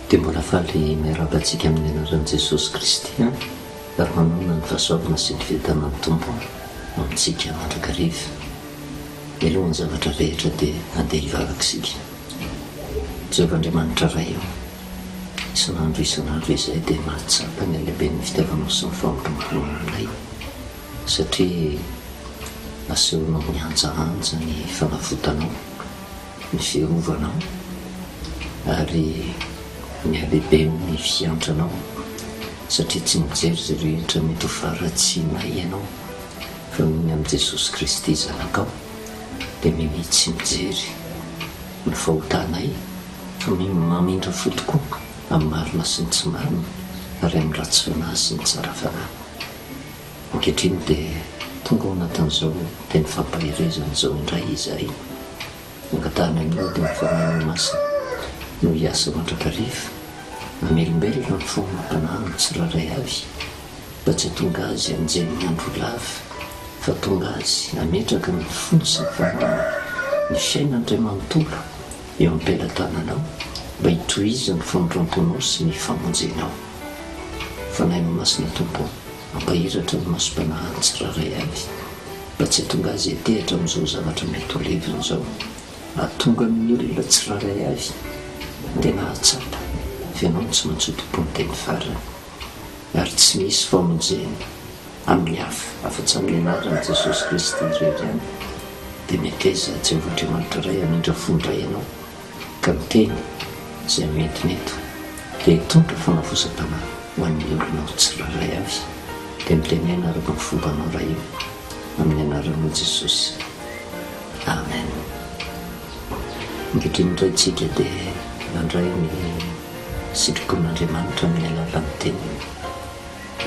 Dia mbola faly miarahaba antsika amin'ny anaran'i Jesosy Kristy aho ary manonona ny fahasoavana sy ny fiadanan'ny Tompo amintsika mandrakariva. Mialoha ny zavatra rehetra dia andeha hivavaka isika. Jehovah Andriamanitra Ray ô, isan'andro isan'andro izahay dia mahatsapa ny halehiben'ny fitiavanao sy ny famindram-ponao aminay satria asehonao mihanjahanja ny fanavotanao. ny fiarovanao ary ny halehiben'ny fiantranao satria tsy mijery izay rehetra mety ho faharatsianay ianao fa noho ny amin'i Jesosy Kristy Zanakao dia minia tsy mijery ny fahotanay fa mamindra fo tokoa amin'ny marina sy ny tsy marina ary amin'ny ratsy fanahy sy ny tsara fanahy. Ankehitriny dia tonga ao anatin'izao teny fampaherezana izao indray izahay. Angatahana aminao dia ny Fanahinao Masina no hiasa mandrakariva, hamelombelona ny fo amam-panahy ny tsirairay avy, mba tsy hahatonga azy hanjehy ny andro lava, fa hahatonga azy hametraka ny fony sy ny fanahiny, ny fiainany iray manontolo eo am-pelatananao, mba hitohizan'ny famindram-ponao sy ny famonjenao. Fanahy Masina Tompo ô, mampahiratra ny masom-panahin'ny tsirairay avy. Mba tsy hahatonga azy hitehatra amin'izao zavatra mety ho levona izao. Hahatonga ny olona tsirairay avy tena hahatsapa fa ianao no tsy maintsy ho tompon'ny teny farany ary tsy misy famonjena amin'ny hafa afa-tsy amin'ny anaran'i Jesosy Kristy irery ihany. Dia meteza Jehovah Andriamanitra Ray hamindra fo indray ianao ka ny teny izay noentina eto dia hitondra fanavozam-panahy ho an'ny olonao tsirairay avy. Dia mitenena araka ny fombanao Ray o, amin'ny anaranao Jesosy. Amen. Ankehitriny indray tsika dia nandray ny sitrapon'Andriamanitra amin'ny alalan'ny teniny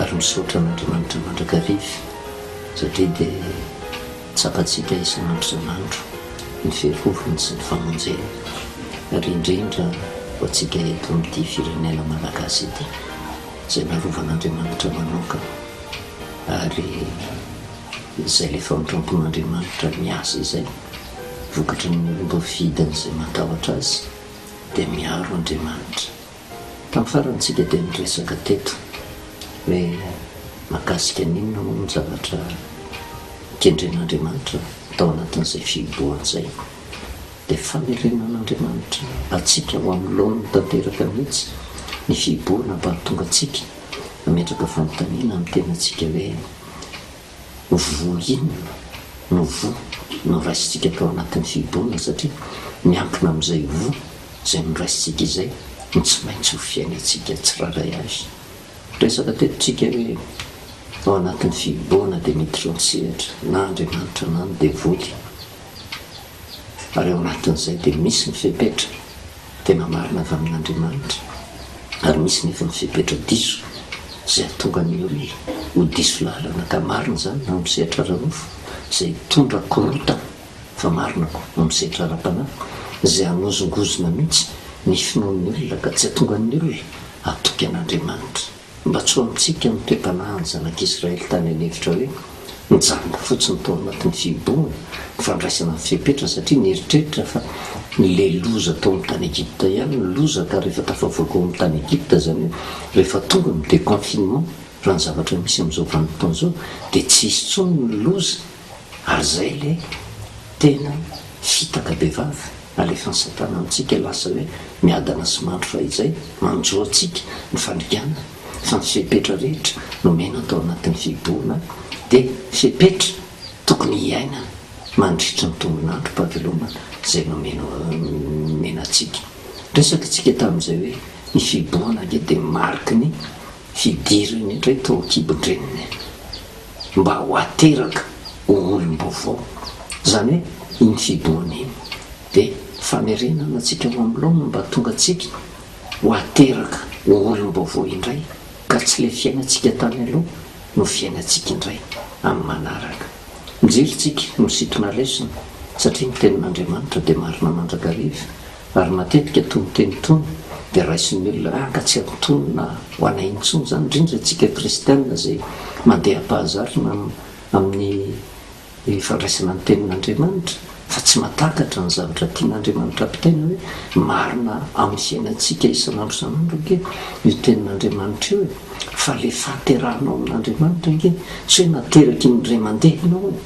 ary misaotra an'Andriamanitra mandrakariva satria dia Tsapantsika isan'andro isan'andro ny fiarovany sy ny famonjeny, ary indrindra ho antsika eto amin'ity firenena malagasy ity, izay narovan'Andriamanitra manokana, ary izay ilay famindrampon'Andriamanitra miasa izay, vokatry ny olom-boafidiny izay matahotra Azy, dia miaro Andriamanitra. Tamin'ny farany tsika dia niresaka teto hoe mahakasika ny inona moa ny zavatra kendren'Andriamanitra tao anatin'izay fihibohana izay. Dia famerenan'Andriamanitra antsika ho amin'ny laoniny tanteraka mihitsy ny fihibohana mba hahatonga antsika hametraka fanontaniana amin'ny tenantsika hoe, Voa inona no voa noraisintsika tao anatin'ny fihibohana satria miankina amin'izay voa izay noraisintsika izay no tsy maintsy ho fiainantsika tsirairay avy. Resaka teto tsika hoe ao anatin'ny fihibohana dia miditra an-tsehatra na Andriamanitra na ny devoly ary ao anatin'izay dia misy ny fepetra tena marina avy amin'Andriamanitra ary misy nefa ny fepetra diso izay hahatonga ny olona ho diso lalana ka marina izany na amin'ny sehatra ara-nofo izay hitondra korontana fa marina koa amin'ny sehatra ara-panahy izay hanozongozona mihitsy ny finoan'ny olona ka tsy hahatonga ny olona hatoky an'Andriamanitra. Mba tsy ho amintsika ny toe-panahin'ny zanak'Israely tany an'efitra hoe nijanona fotsiny tao anatin'ny fihibohana, ny fandraisana ny fepetra satria nieritreritra fa le loza tao amin'ny tany Egypta ihany ny loza ka rehefa tafavoaka ao amin'ny tany Egypta izany hoe rehefa tonga ny déconfinement raha ny zavatra misy amin'izao vanim-potoana izao dia tsy hisy intsony ny loza ary izay le tena fitaka bevava. Alefan'i satana amintsika lasa hoe miadana sy mandry fahizay, manjo antsika ny fandikana fa ny fepetra rehetra nomena tao anatin'ny fihibohana dia fepetra tokony hiainana mandritry ny tombon'androm-pahavelomana izay nomena antsika. Niresaka isika tamin'izay hoe ny fihibohana ange dia mariky ny fidirana indray tao an-kibon-dreniny mba ho ateraka ho olom-baovao. Izany hoe iny fihibohana iny dia famerenana antsika ho amin'ny laoniny mba hahatonga antsika ho ateraka ho olom-baovao indray ka tsy ilay fiainantsika tany aloha no fiainantsika indray amin'ny manaraka. Mijery tsika, misintona lesona satria ny tenin'Andriamanitra dia marina mandrakariva Ary matetika itony teny itony dia raisin'ny olona hoe angaha tsy antonona ho anay intsony izany, indrindra antsika kristiana izay mandeha am-pahazarana amin'ny fandraisana ny tenin'Andriamanitra. fa tsy mahatakatra ny zavatra tian'Andriamanitra ampitaina hoe marina amin'ny fiainantsika isan'andro isan'andro ange io tenin'Andriamanitra io e! Fa le fahaterahanao amin'Andriamanitra ange tsy hoe nateraky ny ray aman-deny ianao e!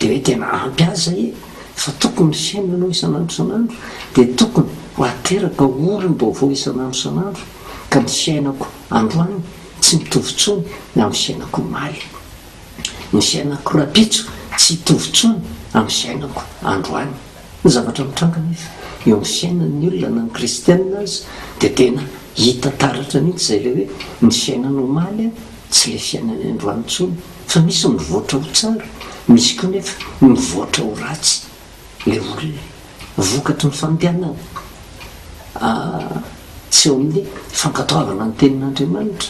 Dia hoe tena ampy azy zay e! Fa tokony ny fiainanao isan'andro isan'andro dia tokony ho ateraka ho olom-baovao isan'andro isan'andro ka ny fiainako androany tsy mitovy intsony ny amin'ny fiainako omaly. Ny fiainako rahampitso tsy hitovy intsony amin'ny fiainako androany. Ny zavatra mitranga anefa eo amin'ny fiainan'ny olona na ny kristianina aza dia tena hita taratra mihitsy izay ilay hoe ny fiainana omaly tsy ilay fiainana androany intsony fa misy mivoatra ho tsara, misy koa nefa mivoatra ho ratsy ilay olona vokatry ny fandehanana tsy eo amin'ny fankatoavana ny tenin'Andriamanitra.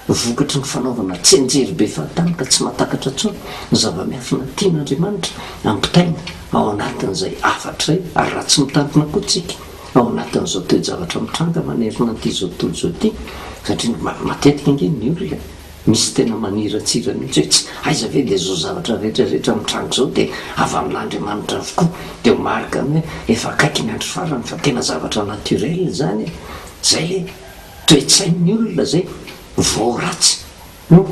Vokatry ny fanaovana tsianjery be fahatany ka tsy mahatakatra intsony ny zava-miafina tian'Andriamanitra ampitaina ao anatin'izay hafatra izay ary raha tsy mitandrina koa tsika ao anatin'izao toe-javatra mitranga manerana an'ity izao tontolo izao ity satria matetika ange ny olona misy tena maniratsira mihitsy hoe tsy aiza ve dia izao zavatra rehetra rehetra mitranga izao dia avy amin'Andriamanitra avokoa dia ho marika ny hoe efa akaiky ny andro farany fa tena zavatra naturel izany e! Izay le Toe-tsain'ny olona izay vao ratsy no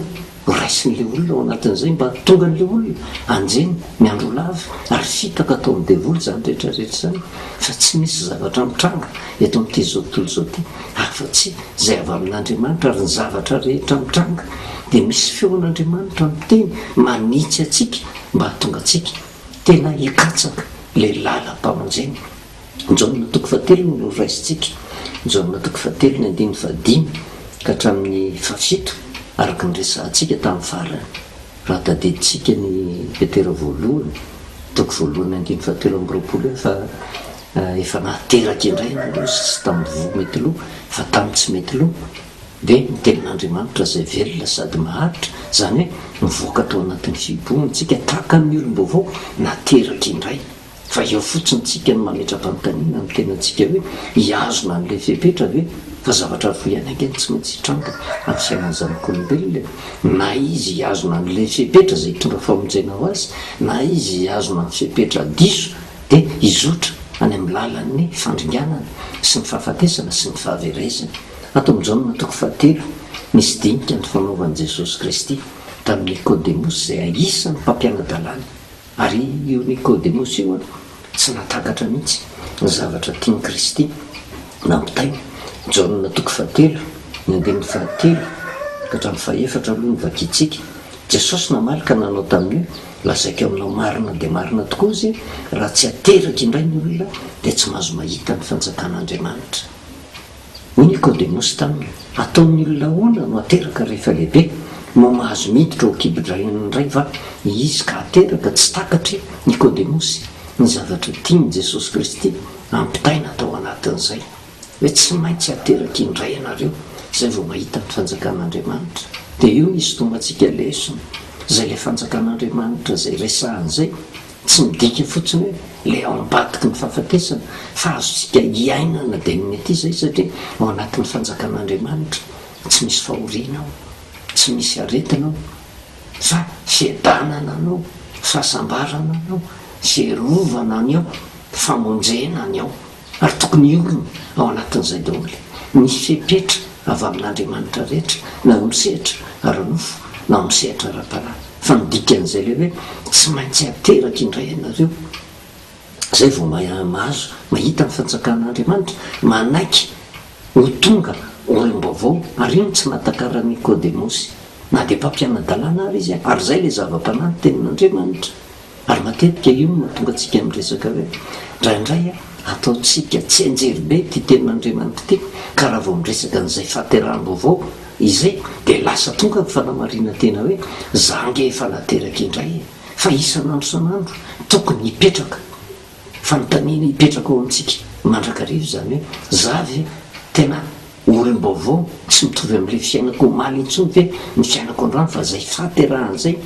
raisin'ilay olona ao anatin'izay mba hahatonga an'ilay olona hanjeny ny andro lava ary fitaka ataon'ny devoly izany rehetra rehetra izany fa tsy misy zavatra mitranga eto amin'ity izao tontolo izao ity afa-tsy izay avy amin'Andriamanitra ary ny zavatra rehetra mitranga dia misy feon'Andriamanitra miteny manitsy antsika mba hahatonga antsika tena hikatsaka ilay lalam-pamonjena. Jaona toko fahatelo no raisintsika. Jaona toko fahatelo ny andininy fahadimy ka hatramin'ny fahafito, araka ny resahantsika tamin'ny farany. Raha tadidintsika ny Petera voalohany, toko voalohany andininy fahatelo amby 20 hoe fa efa nateraka indray ianareo sy tsy tamin'ny voa mety lo fa tamin'ny tsy mety lo, dia ny tenin'Andriamanitra izay velona sady maharitra, izany hoe mivoaka tao anatin'ny fihibohana isika tahaka ny olom-baovao nateraka indray. Fa eo fotsiny tsika no mametra-panontaniana amin'ny tenantsika hoe hihazona an'ilay fepetra ve? Fa zavatra roa ihany ange no tsy maintsy hitranga amin'ny fiainan'ny zanak'olombelona e! Na izy hihazona an'ilay fepetra izay hitondra famonjena ho azy, na izy hihazona ny fepetra diso dia hizotra any amin'ny lalan'ny fandringanana sy ny fahafatesana sy ny fahaverezana. Ato amin'ny Jaona toko fahatelo misy dinika ny fanaovan'i Jesosy Kristy tamin'i Nikodemosy izay isan'ny mpampiana-dalàna. Ary io Nikodemosy io an, tsy nahatakatra mihitsy ny zavatra tian'i Kristy nampitaina. Jaona toko fahatelo, ny andininy fahatelo ka hatramin'ny fahefatra aloha no vakintsika. Jesosy namaly ka nanao taminy hoe, Lazaiko aminao marina dia marina tokoa izy, raha tsy ateraka indray ny olona dia tsy mahazo mahita ny fanjakan'Andriamanitra. Hoy Nikodemosy taminy, Ataon'ny olona ahoana no ateraka rehefa lehibe? Moa mahazo miditra ao an-kibon-drainy indray va izy ka ateraka? Tsy takatr'i Nikodemosy ny zavatra tian'i Jesosy Kristy hampitaina tao anatin'izay, hoe tsy maintsy ateraka indray ianareo izay vao mahita ny fanjakan'Andriamanitra. Dia io no isintomantsika lesona, izay ilay fanjakan'Andriamanitra izay resahana izay, Tsy midika fotsiny hoe ilay ao ambadiky ny fahafatesana fa azontsika iainana dia ny aty izay satria ao anatin'ny fanjakan'Andriamanitra tsy misy fahoriana ao, tsy misy aretina ao fa fiadanana ny ao, fahasambarana ny ao, fiarovana ny ao, famonjena ny ao. Ary tokony hiorina ao anatin'izay daholo ny fepetra avy amin'Andriamanitra rehetra, na eo amin'ny sehatra ara-nofo na ao amin'ny sehatra ara-panahy. Fa ny dikan'izay ilay hoe tsy maintsy ateraka indray ianareo, izay vao mahazo mahita ny fanjakan'Andriamanitra, manaiky ho tonga olom-baovao, ary io no tsy nahatakaran'i Nikodemosy, na dia mpampiana-dalàna ary izy, ary izay ilay zava-panahy ny tenin'Andriamanitra. Ary matetika io no mahatonga antsika miresaka hoe, indraindray ataontsika tsianjery be ity tenin'Andriamanitra ity, ka raha vao miresaka an'izay fahateraham-baovao izay dia lasa tonga ny fanamarinan-tena hoe, za ange efa nateraka indray e! Fa isan'andro isan'andro tokony hipetraka fanontaniana hipetraka ao amintsika mandrakariva izany hoe, za ve tena olom-baovao, tsy mitovy amin'ilay fiainako omaly intsony ve ny fiainako androany fa izay fahaterahana izay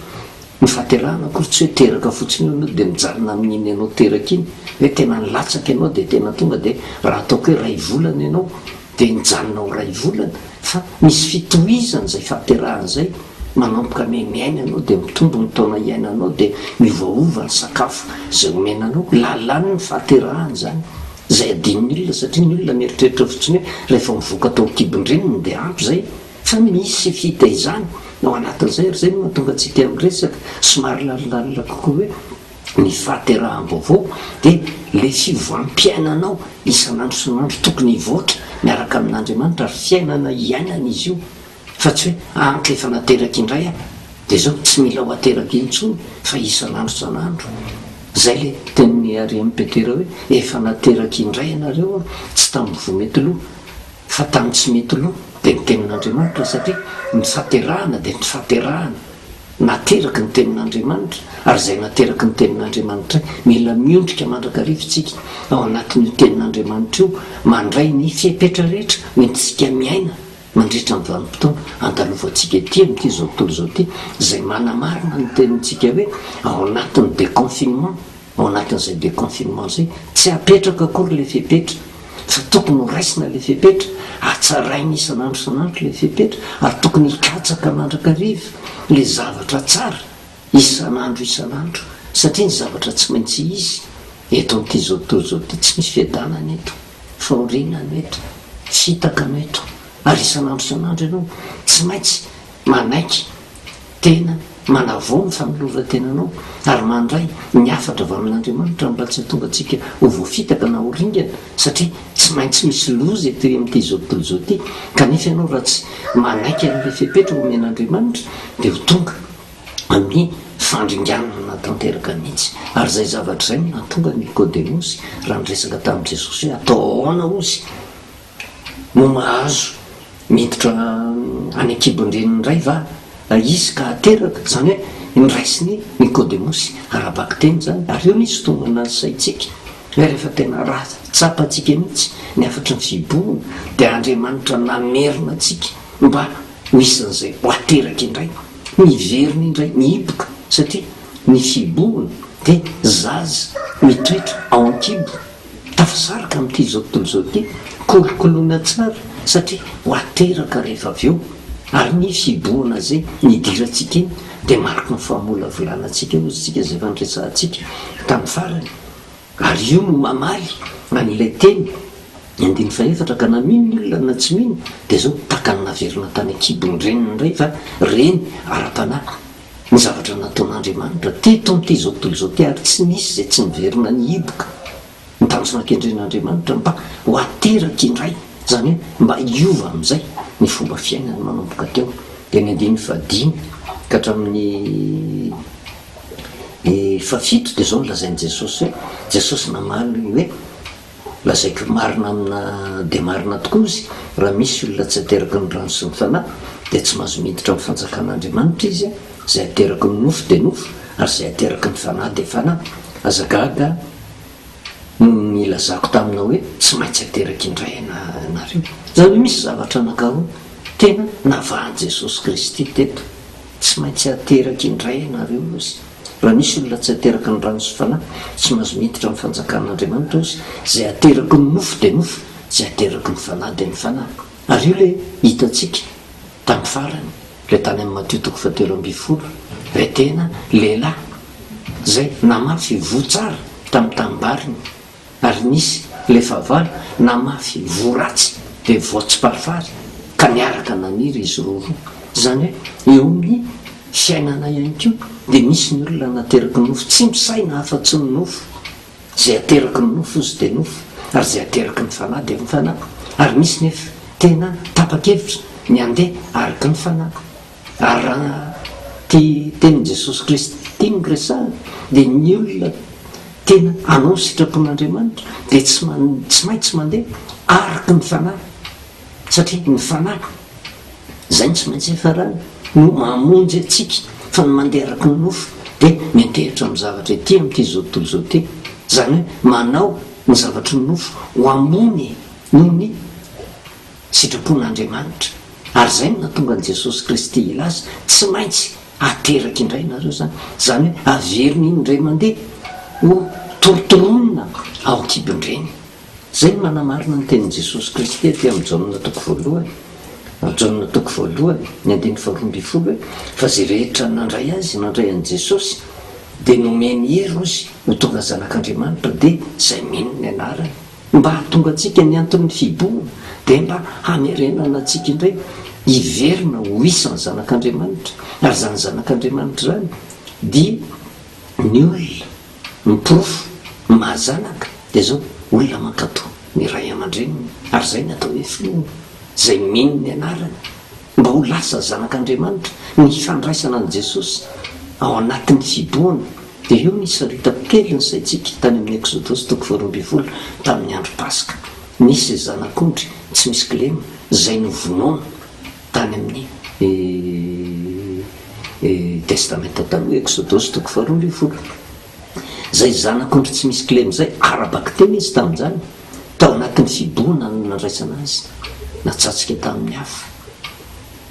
Ny fahaterahana akory tsy hoe teraka fotsiny eo ianao dia mijanona amin'iny ianao teraka iny, hoe tena nilatsaka ianao dia tena tonga dia raha ataoko hoe iray volana ianao dia nijanona ho iray volana fa misy fitohizana izay fahaterahana izay. Manomboka miaina ianao dia mitombo ny taona iainanao dia miovaova ny sakafo izay omena anao. Lalàn'ny ny fahaterahana izany. Izay adinon'ny olona satria ny olona mieritreritra fotsiny hoe rehefa mivoaka tao an-kibon-dreniny dia ampy izay. Fa misy fitaizana ao anatin'izay ary izay no mahatonga antsika miresaka somary lalindalina kokoa hoe ny fahateraham-baovao dia ilay fiovam-piainanao isan'andro isan'andro tokony hivoatra miaraka amin'Andriamanitra ary fiainana iainana izy io fa tsy hoe anka efa nateraka indray aho dia izao tsy mila ho ateraka intsony fa isan'andro isan'andro. Izay ilay tenin'i Arian'i Petera hoe efa nateraka indray ianareo tsy tamin'ny voa mety lo fa tamin'ny tsy mety lo dia ny tenin'Andriamanitra satria ny fahaterahana dia ny fahaterahana Nateraky ny Tenin'Andriamanitra, ary izay nateraky ny Tenin'Andriamanitra mila miondrika mandrakariva isika ao anatin'io Tenin'Andriamanitra io, mandray ny fepetra rehetra hoentintsika miaina mandritra ny vanim-potoana andalovantsika ety amin'ity izao tontolo izao ity, izay manamarina ny tenintsika hoe ao anatin'ny déconfinement. Ao anatin'izay déconfinement izay, tsy apetraka akory ilay fepetra, fa tokony ho raisina ilay fepetra, hatsaraina isan'andro isan'andro ilay fepetra, ary tokony hikatsaka mandrakariva ilay zavatra tsara isan'andro isan'andro, satria ny zavatra tsy maintsy hisy eto amin'ity izao tontolo izao ity, tsy misy fiadanana eto, fahoriana no eto, fitaka no eto, ary isan'andro isan'andro ianao tsy maintsy manaiky tena manavao ny fanoloran-tenanao ary mandray ny hafatra avy amin'Andriamanitra mba tsy hahatonga antsika ho voafitaka na ho ringana satria tsy maintsy misy loza ety amin'ity izao tontolo izao ity kanefa ianao raha tsy manaiky an'ilay fepetra omen'Andriamanitra dia ho tonga amin'ny fandringanana tanteraka mihitsy ary izay zavatra izay no nahatonga an'i Nikodemosy raha niresaka tamin'i Jesosy hoe atao ahoana hozy no mahazo miditra any an-kibon-dreniny indray va izy ka hateraka? Izany hoe noraisiny Nikodemosy ara-bakiteny izany, ary eo ny hisintomana ny saintsika hoe rehefa tena raha tsapantsika mihitsy ny hafatry ny fihibohana dia Andriamanitra namerina antsika mba ho isan'izay ho ateraka indray, miverina indray, mihiboka satria ny fihibohana dia zaza mitoetra ao an-kibo. Tafasaraka amin'ity izao tontolo izao ity, kolokoloina tsara satria ho ateraka rehefa avy eo, ary ny fihibohana izay nidirantsika iny dia mariky ny famolavolana antsika hozy isika izay efa niresahantsika tamin'ny farany, ary io no mamaly an'ilay teny ny andininy fahefatra ka na mino ny olona na tsy mino dia izao takany naverina tany an-kibon-dreniny indray fa reny ara-panahy ny zavatra nataon'Andriamanitra teto amin'ity izao tontolo izao ity ary tsy nisy izay tsy niverina nihiboka ny tanjona kendren'Andriamanitra mba ho ateraka indray, izany hoe mba hiova amin'izay ny fomba fiainany manomboka teo. Dia ny andininy fahadimy ka hatramin'ny fahafito dia izao no lazain'i Jesosy hoe, Jesosy namaly hoe, Lazaiko marina amina dia marina tokoa izy, raha misy olona tsy ateraky ny rano sy ny Fanahy, dia tsy mahazo miditra amin'ny fanjakan'Andriamanitra izy, izay ateraky ny nofo dia nofo, ary izay ateraky ny Fanahy dia fanahy. Aza gaga noho ny nilazako taminao hoe, tsy maintsy ateraka indray ianareo. Izany hoe misy zavatra anankiroa tena navahan'i Jesosy Kristy teto. Tsy maintsy ateraka indray ianareo, hoy Izy. Raha misy olona tsy ateraky ny rano sy fanahy, tsy mahazo miditra amin'ny fanjakan'Andriamanitra, hoy Izy, izay ateraky ny nofo dia nofo, izay ateraky ny fanahy dia ny fanahy. Ary io ilay hitantsika tamin'ny farany, ilay tany amin'ny Matio toko fahatelo ambinifolo, ilay tena lehilahy izay namafy voa tsara tamin'ny tanimbariny. Ary nisy ilay fahavalo namafy voa ratsy dia voa tsiparifary ka niaraka naniry izy roroa. Izany hoe eo amin'ny fiainana ihany koa dia misy ny olona nateraky ny nofo tsy misaina afa-tsy ny nofo. Izay ateraky ny nofo izy dia nofo ary izay ateraky ny fanahy dia ny fanahy. Ary misy nefa tena tapa-kevitra ny handeha araka ny fanahy. Ary raha ity tenin'i Jesosy Kristy no resahana dia ny olona tena hanao ny sitrapon'Andriamanitra dia tsy tsy maintsy mandeha araka ny Fanahy satria ny Fanahy izay no tsy maintsy hiafarany no mamonjy antsika fa ny mandeha araka ny nofo dia miantehitra amin'ny zavatra ety amin'ity izao tontolo izao ity izany hoe manao ny zavatry ny nofo ho ambony noho ny sitrapon'Andriamanitra. Ary izay no nahatonga an'i Jesosy Kristy hilaza, tsy maintsy ateraka indray nareo izany, izany hoe averina indray mandeha ho torotoronina ao an-kibon-dreny. Izay no manamarina ny tenin'i Jesosy Kristy aty amin'ny Jaona toko voalohany. Jaona toko voalohany, ny andininy faharoa ambin'ny folo hoe, Fa izay rehetra nandray Azy, nandray an'i Jesosy, dia nomeny hery hozy ho tonga zanak'Andriamanitra, dia izay mino ny anarany. Mba hahatonga antsika ny anton'ny fihibohana, dia mba hamerenana antsika indray hiverina ho isan'ny zanak'Andriamanitra. Ary izany zanak'Andriamanitra izany dia ny olona, ny porofo ny maha zanaka dia izao, olona mankatò ny ray aman-dreniny, ary izay ny atao hoe finoana, izay mino ny anarany. Mba ho lasa zanak'Andriamanitra, ny fandraisana an'i Jesosy ao anatin'ny fihibohana, dia io ny saritako kely ny saintsika tany amin'ny Eksodosy toko faharoa ambin'ny folo tamin'ny andro Paska. Nisy zanak'ondry tsy misy kilema izay novonoina tany amin'ny Testamenta Taloha, Eksodosy toko faharoa ambin'ny folo. Izay zanak'ondry tsy misy kilema izay, ara-bakiteny izy tamin'izany. Tao anatin'ny fihibohana no nandraisana azy, natsatsika tamin'ny afo,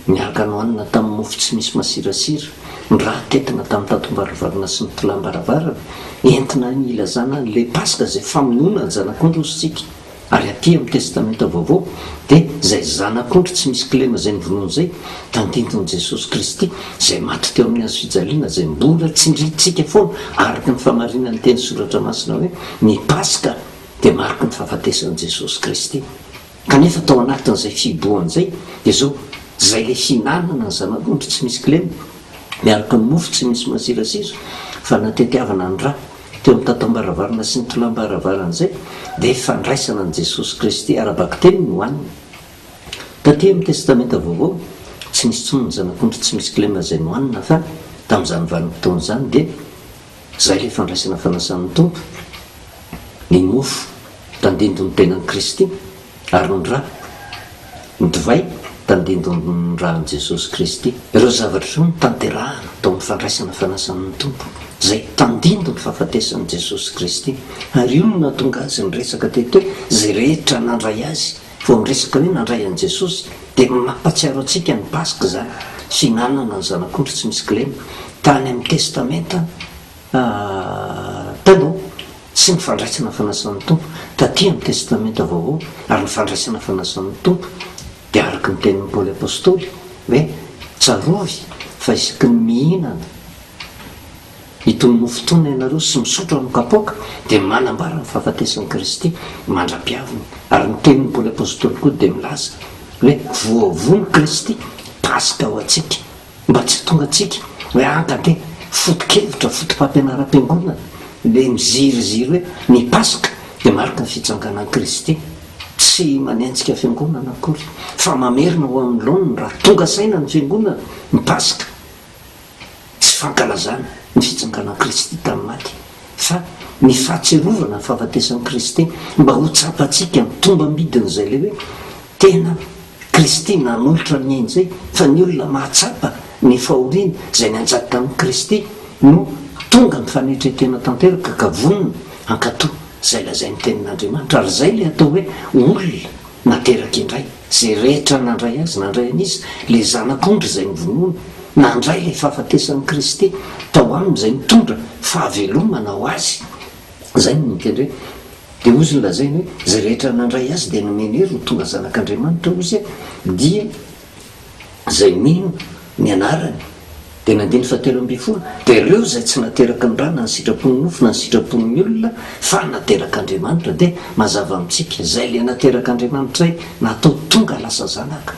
niaraka nohanina tamin'ny mofo tsy misy masirasira, ny rà tetina tamin'ny tatom-baravarana sy ny tolam-baravarana, entina hilazana an'ilay Paska izay famonoana ny Zanak'ondry hozy isika. Ary aty amin'ny Testamenta Vaovao dia izay Zanak'ondry tsy misy kilema izay novonoina izay, tandindon'i Jesosy Kristy izay maty teo amin'ny hazo fijaliana izay mbola tsindrintsika foana araka ny famarinan'ny teny Soratra Masina hoe ny Paska dia mariky ny fahafatesan'i Jesosy Kristy. Kanefa tao anatin'izay fihibohana izay dia izao, izay ilay fihinanana ny zanak'ondry tsy misy kilema, miaraka amin'ny mofo tsy misy masirasira, fa natetiavana ny ra teo amin'ny tataom-baravarana sy ny tolam-baravarana izay, dia fandraisana an'i Jesosy Kristy ara-bakiteny no hanina. Taty amin'ny Testamenta Vaovao, tsy nisy intsony ny zanak'ondry tsy misy kilema izay nohanina fa tamin'izany vanim-potoana izany dia Izay ilay fandraisana fanasan'ny Tompo, ny mofo tandindon'ny tenan'i Kristy, ary ny ra, ny divay tandindon'ny ran'i Jesosy Kristy. Ireo zavatra ireo no tanterahana tao amin'ny fandraisana fanasan'ny Tompo, izay tandindon'ny fahafatesan'i Jesosy Kristy. Ary io no nahatonga azy niresaka teto hoe, izay rehetra nandray Azy. Vao miresaka hoe nandray an'i Jesosy, dia mampahatsiaro antsika ny Paska izany, fihinanana ny zanak'ondry tsy misy kilema, tany amin'ny Testamenta Taloha, sy ny fandraisana fanasan'ny Tompo taty amin'ny Testamenta Vaovao, ary ny fandraisana fanasan'ny Tompo dia araka ny tenin'i Paoly Apostoly hoe, Tsarovy fa isaky ny mihinana Itony mofo itony ianareo sy misotro amin'ny kapoaka dia manambara ny fahafatesan'i Kristy mandra-piaviny. Ary ny tenin'i Paoly Apostoly koa dia milaza hoe voavono Kristy Paska ho antsika mba tsy hahatonga antsika hoe angaha foto-kevitra, foto-pampianaram-piangonana ilay miziriziry hoe ny Paska dia mariky ny fitsanganan'i Kristy. Tsy manenjika fiangonana akory fa mamerina ho amin'ny laoniny raha tonga saina ny fiangonana ny Paska. Tsy fankalazana ny fitsanganan'i Kristy tamin'ny maty, fa ny fahatsiarovana ny fahafatesan'i Kristy mba ho tsapantsika ny tombam-bidin'izay ilay hoe tena Kristy nanolotra ny ainy izay, fa ny olona mahatsapa ny fahoriana izay nianjady tamin'i Kristy no tonga amin'ny fanetren-tena tanteraka ka vonona hankatò izay lazain'ny Tenin'Andriamanitra, ary izay ilay atao hoe olona Nateraka indray. Izay rehetra nandray Azy, nandray an'Izy, ilay Zanak'ondry izay novonoina, nandray ilay fahafatesan'i Kristy tao aminy izay nitondra fahavelomana ho azy. Izay no niteny hoe, dia hozy ny lazainy hoe, izay rehetra nandray Azy dia nomeny hery ho tonga zanak'Andriamanitra, hozy, dia izay mino ny anarany. Dia ny andininy fahatelo ambin'ny folo, dia ireo izay tsy nateraky ny ra na ny sitrapon'ny nofo na ny sitrapon'ny olona fa naterak'Andriamanitra, dia mazava amintsika, izay ilay naterak'Andriamanitra izay natao tonga lasa zanaka,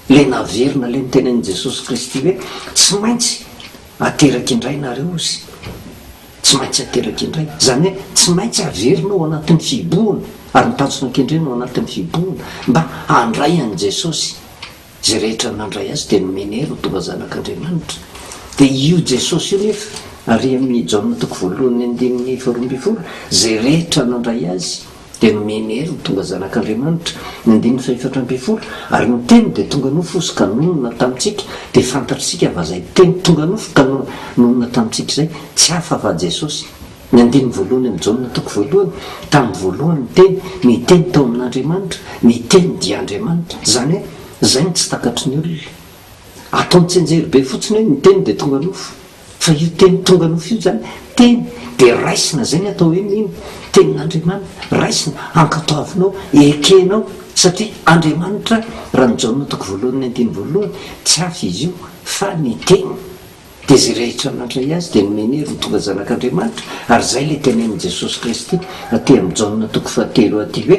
ilay naverina ilay notenenin'i Jesosy Kristy hoe tsy maintsy ateraka indray nareo ozy, tsy maintsy ateraka indray, izany hoe tsy maintsy averina ao anatin'ny fihibohana, ary ny tanjona kendrena ao anatin'ny fihibohana mba handray an'i Jesosy. Izay rehetra nandray Azy dia nomeny hery ho tonga zanak'Andriamanitra. Dia io Jesosy io nefa, ary amin'ny Jaona toko voalohany andininy faharoa ambin'ny folo, izay rehetra nandray Azy dia nomeny hery ho tonga zanak'Andriamanitra, ny andininy fahefatra ambin'ny folo, ary ny Teny dia tonga nofo Izy ka nonina tamintsika, dia fantatr'isika fa izay Teny tonga nofo ka nonina tamintsika izay, tsy hafa fa Jesosy. Ny andininy voalohany amin'ny Jaona toko voalohany, tamin'ny voalohany ny Teny, ny Teny tao amin'Andriamanitra, ny Teny dia Andriamanitra. Izany hoe, izay no tsy takatry ny olona. Ataony tsianjery be fotsiny hoe ny Teny dia tonga nofo. Fa io Teny tonga nofo io izany, Teny dia raisina, izay ny atao hoe mino, Tenin'Andriamanitra, raisina, ankatoavinao, ekenao. Satria Andriamanitra, raha ny Jaona toko voalohany andininy voalohany, tsy hafa izy io fa ny Teny. Dia izay rehetra nandray Azy dia nomeny hery ho tonga zanak'Andriamanitra, ary izay ilay tenenin'i Jesosy Kristy aty amin'ny Jaona toko fahatelo aty hoe,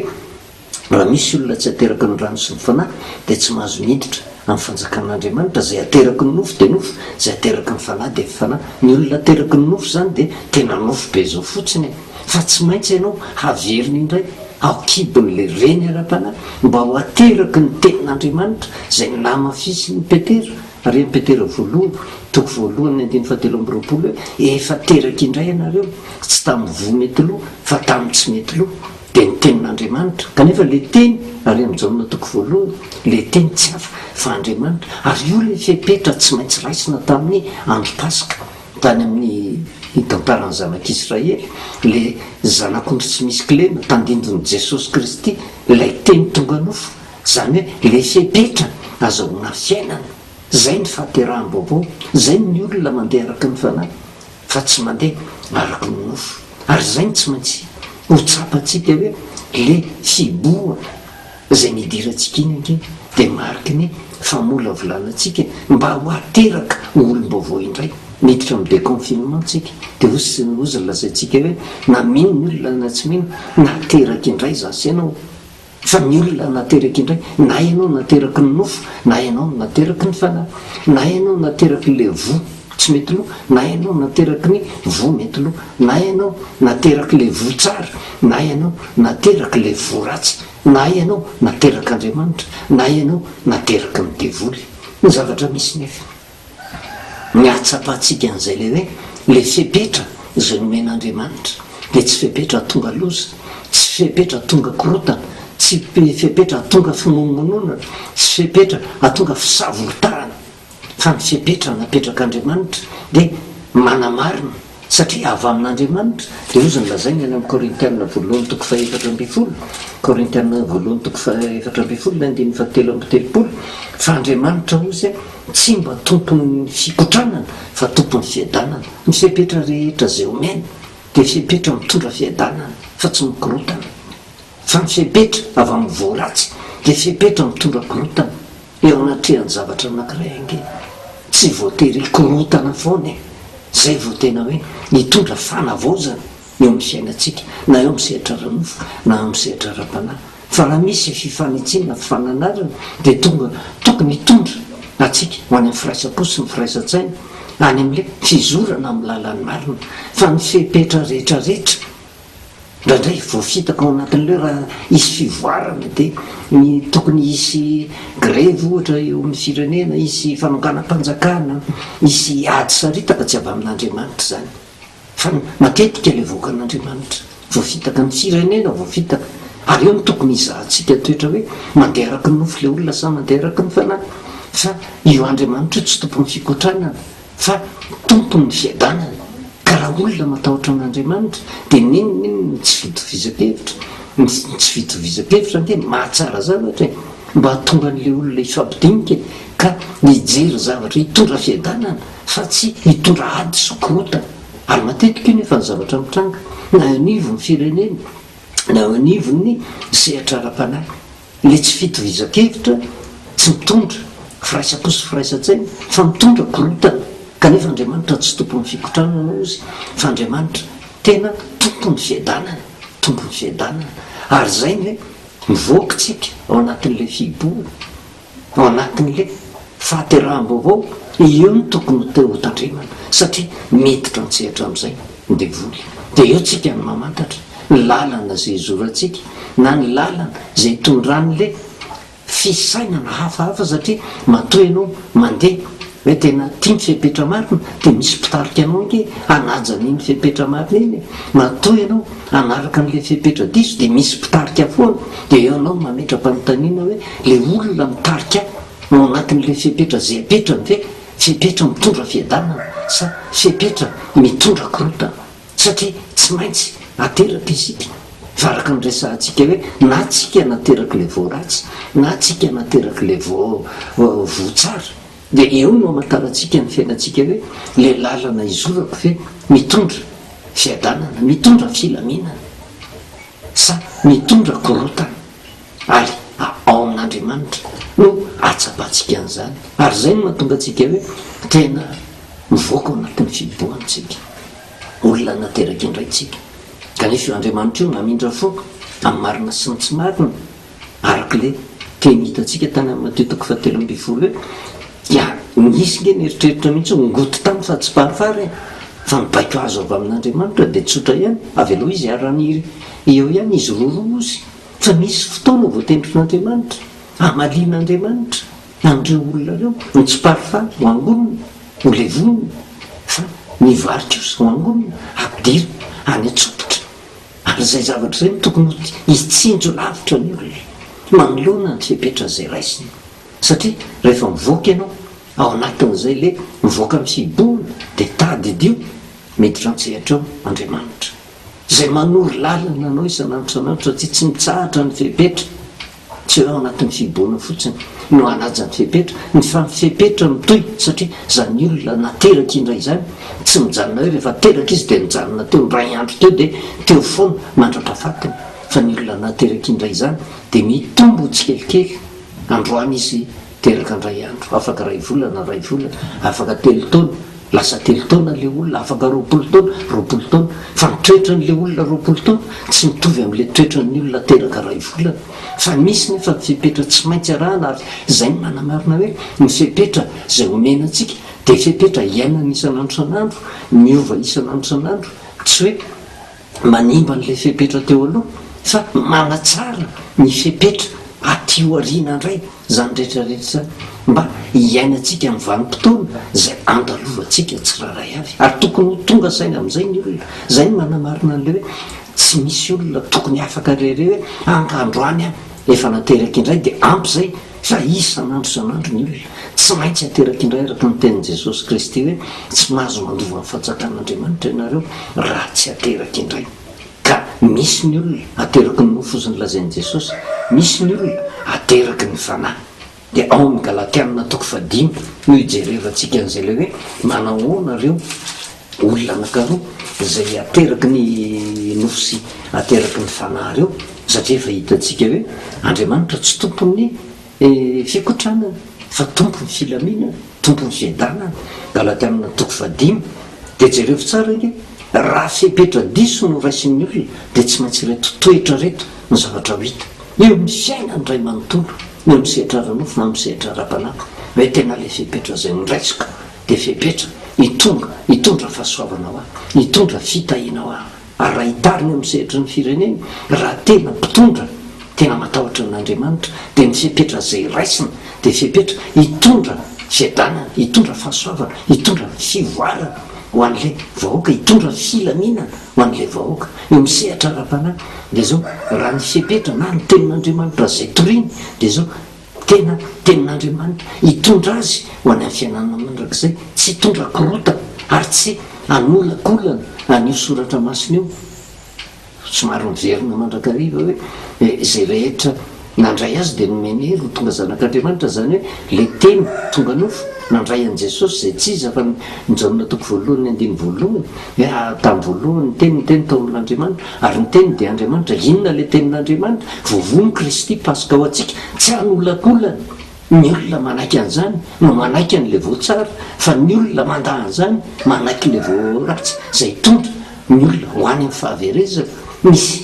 Raha misy olona tsy ateraky ny rano sy ny Fanahy dia tsy mahazo miditra amin'ny fanjakan'Andriamanitra, izay ateraky ny nofo dia nofo, izay ateraky ny Fanahy dia fanahy. Ny olona ateraky ny nofo izany dia tena nofo be izao fotsiny e! Fa tsy maintsy ianao haverina indray ao kibon'ilay reny ara-panahy mba ho ateraky ny tenin'Andriamanitra izay namafisin'i Petera, ary eny Petera voalohany, toko voalohany andininy fahatelo amby 20 hoe, Efa teraka indray ianareo, tsy tamin'ny voa mety lo, fa tamin'ny tsy mety lo, dia ny tenin'Andriamanitra. Kanefa ilay teny, ary amin'i Jaona toko voalohany, ilay teny tsy hafa fa Andriamanitra. Ary io ilay fepetra tsy maintsy raisina tamin'ny andro Paska, tany amin'ny tantaran'ny zanak'Israely, ilay zanak'ondry tsy misy kilema, tandindon'i Jesosy Kristy, ilay teny tonga nofo. Izany hoe ilay fepetra azahoana fiainana, izay ny fahateraham-baovao, izay ny olona mandeha araka ny fanahy fa tsy mandeha araka ny nofo. Ary izay no tsy maintsy ho tsapantsika hoe ilay fihibohana izay nidirantsika iny ange dia mariky ny famolavolana antsika mba ho ateraka ho olom-baovao indray. Miditra amin'ny déconfinement tsika dia hozy hozy ny lazaintsika hoe na mino ny olona na tsy mino, nateraka indray za sy ianao. Fa ny olona nateraky indray, na ianao nateraky ny nofo, na ianao nateraky ny fanahy, na ianao nateraky ilay voa tsy mety lo, na ianao nateraky ny voa mety lo, na ianao nateraky ilay voa tsara, na ianao nateraky ilay voa ratsy, na ianao naterak'Andriamanitra, na ianao nateraky ny devoly. Ny zavatra misy nefa. Ny ahatsapantsika an'izay ilay hoe ilay fepetra izay nomen'Andriamanitra dia tsy fepetra hahatonga loza, tsy fepetra hahatonga korontana, tsy fepetra hahatonga fimonomononana, tsy fepetra hahatonga fisavoritahana fa ny fepetra napetrak'Andriamanitra dia manamarina Satria avy amin'Andriamanitra, dia hozy ny lazainy any amin'ny Korintiana voalohany toko faha-14, Korintiana voalohany toko faha-14 ny andininy fahatelo amby telopolo, fa Andriamanitra hozy tsy mba tompon'ny fikotranana fa tompon'ny fiadanana. Ny fepetra rehetra izay omena dia fepetra mitondra fiadanana fa tsy mikorontana. Fa ny fepetra avy amin'ny voa ratsy dia fepetra mitondra korontana. Eo anatrehan'ny zavatra anankiray ange tsy voatery hikorontana foana e! Izay vao tena hoe hitondra fanavaozana eo amin'ny fiainantsika, na eo amin'ny sehatra ara-nofo na eo amin'ny sehatra ara-panahy. Fa raha misy fifanitsiana, fifananarana dia tonga tokony hitondra antsika ho any amin'ny firaisam-po sy ny firaisan-tsaina, any amin'ilay fizorana amin'ny lalan'ny marina. Fa ny fepetra rehetra rehetra Indraindray voafitaka ao anatin'ilay hoe raha hisy fivoarana dia ny tokony hisy grevy ohatra eo amin'ny firenena, hisy fanonganam-panjakana, hisy ady saritaka, tsy avy amin'Andriamanitra izany. Fa matetika ilay vahoakan'Andriamanitra voafitaka, ny firenena voafitaka. Ary eo no tokony hizahantsika toetra hoe mandeha araka ny nofo ilay olona sa mandeha araka ny fanahy. Fa io Andriamanitra io tsy tompon'ny fikotranana. Fa Tompon'ny fiadanana. Ka raha olona matahotra an'Andriamanitra dia n'inon'inona ny tsy fitovizan-kevitra, ny tsy fitovizan-kevitra ange mahatsara zavatra e! Mba hahatonga an'ilay olona hifampidinika ka hijery zavatra hitondra fiadanana fa tsy hitondra ady sy korontana. Ary matetika io nefa ny zavatra mitranga na eo anivon'ny firenena na eo anivon'ny sehatra ara-panahy. Ilay tsy fitovizan-kevitra tsy mitondra firaisam-po sy firaisan-tsaina fa mitondra korontana. Kanefa Andriamanitra tsy tompon'ny fikotranana hozy fa Andriamanitra tena tompon'ny fiadanana, tompon'ny fiadanana. Ary izay ny hoe mivoaka isika ao anatin'ilay fihibohana. Ao anatin'ilay fahateraham-baovao, eo no tokony ho teo hotandremana satria miditra an-tsehatra amin'izay ny devoly. Dia eo tsika no mamantatra ny lalana izay izorantsika na ny lalana izay itondran'ilay fisainana hafahafa satria matoa ianao mandeha hoe tena tia ny fepetra marina dia misy mpitarika anao ange hanaja an'iny fepetra marina iny e! Matoa ianao hanaraka an'ilay fepetra diso dia misy mpitarika foana dia eo ianao no mametra-panontaniana hoe ilay olona mitarika ahy ao anatin'ilay fepetra izay apetrany ve fepetra mitondra fiadanana sa fepetra mitondra korontana? Satria tsy maintsy ateraka isika fa araka ny resahantsika hoe na tsika naterak'ilay voa ratsy na tsika naterak'ilay voa voa tsara dia eo no hamantarantsika ny fiainantsika hoe ilay lalana izorako ve mitondra fiadanana, mitondra filaminana sa mitondra korontana ary. amin'Andriamanitra no ahatsapantsika an'izany. Ary izay no mahatonga antsika hoe tena mivoaka ao anatin'ny fihibohana isika. Olona nateraka indray isika. Kanefa io Andriamanitra io mamindra fo amin'ny marina sy ny tsy marina. Araka ilay teny hitantsika tany amin'ny Matio toko fahatelo ambin'ny folo hoe, dia nisy nge nieritreritra mihitsy hoe hongoty tany fa tsy parifary e! Fa ny baiko azo avy amin'Andriamanitra dia tsotra ihany, avelao izy hiara-haniry eo ihany izy roroa ozy, fa misy fotoana voatendrin'Andriamanitra, hamalian'Andriamanitra an'ireo olona ireo, ny tsy parifary ho angonina, ho levonina, fa ny vary kosa ho angonina, ampidirina any an-tsopitra. Ary izay zavatra izay no tokony ho hitsinjo lavitra ny olona manoloana ny fepetra izay raisiny. Satria rehefa mivoaka ianao ao anatin'izay le mivoaka amin'ny fihibohana dia tadidio miditra an-tsehatra ao Andriamanitra izay manoro lalana anao isan'andro isan'andro satria tsy mitsahatra ny fepetra. Tsy hoe ao anatin'ny fihibohana fotsiny no hanaja ny fepetra, ny fa ny fepetra mitohy satria izany olona nateraka indray izany tsy mijanona hoe rehefa teraka izy dia nijanona teo indray andro teo dia teo foana mandrapahafatiny fa ny olona nateraka indray izany dia mitombo tsikelikely, androany izy teraka indray andro, afaka iray volana, iray volana, afaka telo taona, Lasa telo taona le olona, afaka 20 taona, 20 taona, fa ny toetran'le olona 20 taona tsy mitovy amin'le toetran'ny olona teraka iray volana. Fa misy nefa ny fepetra tsy maintsy arahana ary izay no manamarina hoe ny fepetra izay omena antsika dia fepetra iainana isan'andro isan'andro, miova isan'andro isan'andro, tsy hoe manimba an'ilay fepetra teo aloha fa manatsara ny fepetra aty aoriana indray izany rehetra rehetra izany mba hiainantsika amin'ny vanim-potoana izay andalovantsika tsirairay avy ary tokony ho tonga saina amin'izay ny olona. Izay no manamarina an'ilay hoe tsy misy olona tokony afaka rehareha hoe anga androany aho efa nateraka indray dia ampy izay Fa isan'andro isan'andro ny olona tsy maintsy ateraka indray araka ny tenin'i Jesosy Kristy hoe tsy mahazo mandova ny fanjakan'Andriamanitra ianareo raha tsy ateraka indray. Ka misy ny olona ateraky ny nofo ozy nolazain'i Jesosy, misy ny olona ateraky ny fanahy. Dia ao amin'ny Galatiana toko fahadimy no ijerevantsika an'izay ilay hoe manahoana ireo olona anankaroa izay ateraky ny nofo sy ateraky ny fanahy ireo, satria efa hitantsika hoe Andriamanitra tsy tompon'ny fikotranana fa tompon'ny filaminana, tompon'ny fiadanana, Galatiana toko fahadimy, dia jerevo tsara ange, raha fepetra diso no raisin'ny olona dia tsy maintsy ireto toetra ireto no zavatra ho hita eo amin'ny fiainany iray manontolo, eo amin'ny sehatra ara-nofo na amin'ny sehatra ara-panahy, hoe tena ilay fepetra izay noraisiko dia fepetra hitonga hitondra fahasoavana ho ahy, hitondra fitahiana ho ahy, ary raha hitarina eo amin'ny sehatry ny firenena, raha tena mpitondra tena matahotra an'Andriamanitra, dia ny fepetra izay raisina dia fepetra hitondra fiadanana, hitondra fahasoavana, hitondra fivoarana ho an'ilay vahoaka, hitondra filaminana ho an'ilay vahoaka. Eo amin'ny sehatra ara-panahy dia izao, raha ny fepetra na ny tenin'Andriamanitra izay toriny dia izao, Tena Tenin'Andriamanitra, hitondra azy ho any amin'ny fiainana mandrakizay, tsy hitondra korontana ary tsy hanolakolana an'io Soratra Masina io. Somary miverina mandrakariva hoe izay rehetra nandray azy dia nomeny hery ho tonga zanak'Andriamanitra, izany hoe ilay Teny tonga nofo, nandray an'i Jesosy izay tsy iza fa ny Jaona toko voalohany andininy voalohany, hoe tamin'ny voalohany ny Teny, ny Teny tao amin'Andriamanitra, ary ny Teny dia Andriamanitra. Inona ilay Tenin'Andriamanitra? Voavono Kristy Paska ho antsika. Tsy hanolakolana. Ny olona manaiky an'izany no manaiky an'ilay voa tsara, fa ny olona mandà an'izany manaiky ilay voa ratsy, izay hitondra ny olona ho any amin'ny fahaverezana. Misy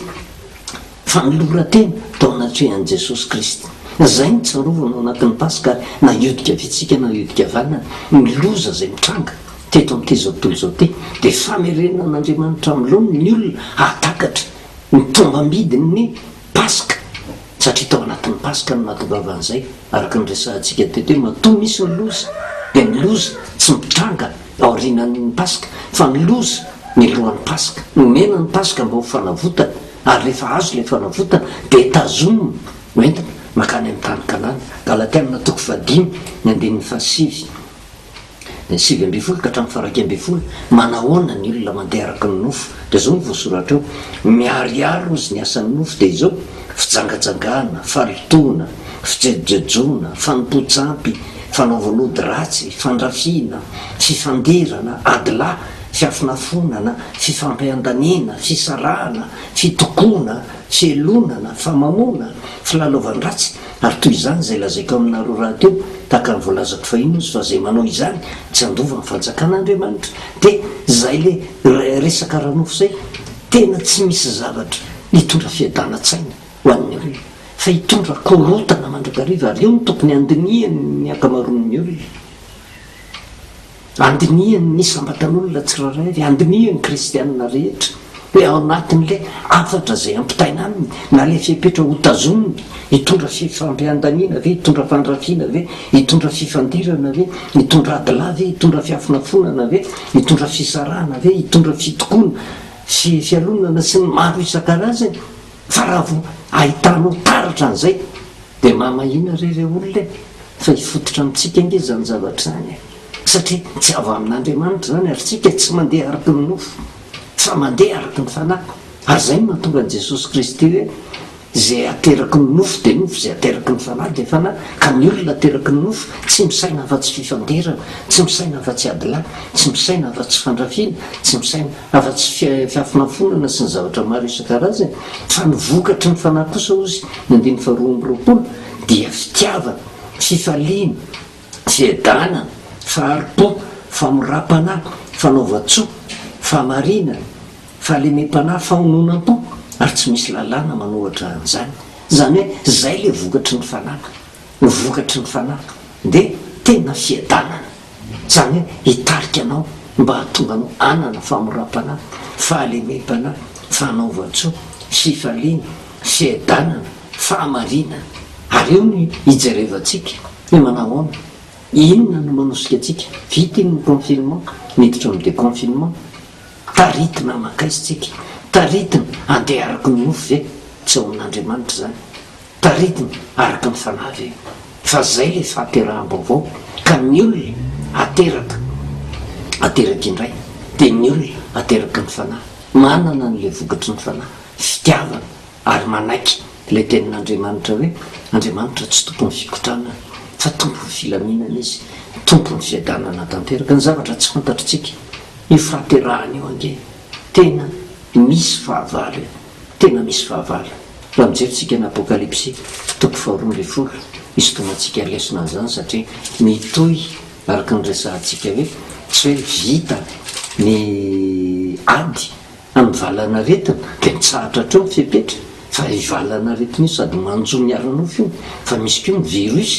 fanoloran-tena tao anatrehan'i Jesosy Kristy. Izay no tsarovana ao anatin'ny Paska ary na hiodika vitsika na hiodika vanana, ny loza izay mitranga teto amin'ity izao tontolo izao ity dia famerenan'Andriamanitra amin'ny laoniny ny olona hahatakatra ny tombam-bidin'ny Paska, satria tao anatin'ny Paska no nahatongavan'izay, araka ny resahantsika teto hoe matoa misy ny loza dia ny loza tsy mitranga aorianan'ny Paska fa ny loza mialohan'ny Paska. Nomena ny Paska mba ho fanavotana ary rehefa azo ilay fanavotana dia tazomina ho entina mankany amin'ny tany Kanana. Galatiana toko fahadimy ny andininy fahasivy. Ny 19 ka hatramin'ny faha-11, Manahoana ny olona mandeha araka ny nofo? Dia izao no voasoratra eo, Miharihary hozy ny asan'ny nofo, dia izao, fijangajangana, fahalotoana, fijejojejoana, fanompoan-tsampy, fanaovan'ody ratsy, fandrafiana, fifandirana, adilahy. fiafonafonana, fifampiandaniana, fisarahana, fitokoana, fialonana, famamoana, filalaovan-dratsy, ary toy izany izay lazaiko aminareo rahateo, tahaka ny voalazako fahiny hozy fa izay manao izany tsy handova ny fanjakan'Andriamanitra. Dia izay le resaka ara-nofo izay, tena tsy misy zavatra hitondra fiadanan-tsaina ho an'ny olona, fa hitondra korontana mandrakariva, ary io no tokony handinihan'ny ankamaroan'ny olona. Andinihany ny isam-batan'olona tsirairay avy, andinihany ny kristianina rehetra, hoe ao anatin'ilay hafatra izay ampitaina aminy, na ilay fepetra hotazoniny, hitondra fifampiandaniana ve, hitondra fandrafiana ve, hitondra fifandirana ve, hitondra adilahy ve, hitondra fiafonafonana ve, hitondra fisarahana ve, hitondra fitokoana sy fialonana sy ny maro isan-karazany. Fa raha vao ahitanao taratra an'izay, Dia mamahina re ireo olona e! Fa hifototra amintsika ange izany zavatra izany e! Satria tsy avy amin'Andriamanitra izany ary tsika tsy mandeha araka ny nofo fa mandeha araka ny fanahy. Ary izay no mahatonga an'i Jesosy Kristy hoe, Izay ateraky ny nofo dia nofo, izay ateraky ny fanahy dia fanahy. Ka ny olona ateraky ny nofo tsy misaina afa-tsy fifandirana, tsy misaina afa-tsy adilahy, tsy misaina afa-tsy fandrafiana, tsy misaina afa-tsy fiafonafonana sy ny zavatra maro isan-karazany, fa ny vokatry ny Fanahy kosa, hozy ny andininy faharoa amby roapolo, dia fitiavana, fifaliana, fiadanana, fahari-po, famoram-panahy, fanaovan-tsoa, fahamarinana, fahalemem-panahy, fahononam-po, ary tsy misy lalàna manohatra an'izany. Izany hoe izay ilay vokatry ny Fanahy. Ny vokatry ny Fanahy dia tena fiadanana. Izany hoe hitarika anao mba hahatonga anao hanana famoram-panahy, fahalemem-panahy, fanaovan-tsoa, fifaliana, fiadanana, fahamarinana. Ary eo no hijerevantsika hoe manao ahoana, inona no manosika antsika. Vita iny ny confinement, miditra amin'ny déconfinement, taritina mankaiza isika? Taritina handeha araka ny nofo ve? Tsy ao amin'Andriamanitra izany. Taritiny araka ny fanahy ve? Fa zay le fahateraham-baovao ka ny olona ateraka ateraka indray dia ny olona ateraky ny fanahy manana an'ilay vokatry ny fanahy, fitiavana, ary manaiky ilay tenin'Andriamanitra hoe Andriamanitra tsy tompon'ny fikotranana fa tompon'ny filaminana Izy, tompon'ny fiadanana tanteraka. Ny zavatra tsy fantatritsika io fahaterahana io ange tena misy fahavalo e! Tena misy fahavalo. Raha mijery tsika ny Apokalypsy toko faharoa ambin'ny folo, hisintomantsika lesona an'izany satria mitohy araka ny resahantsika hoe tsy hoe vita ny ady amin'ny valanaretina dia mitsahatra hatreo ny fepetra fa io valanaretina io sady manjo ny ara-nofo io fa misy koa ny virus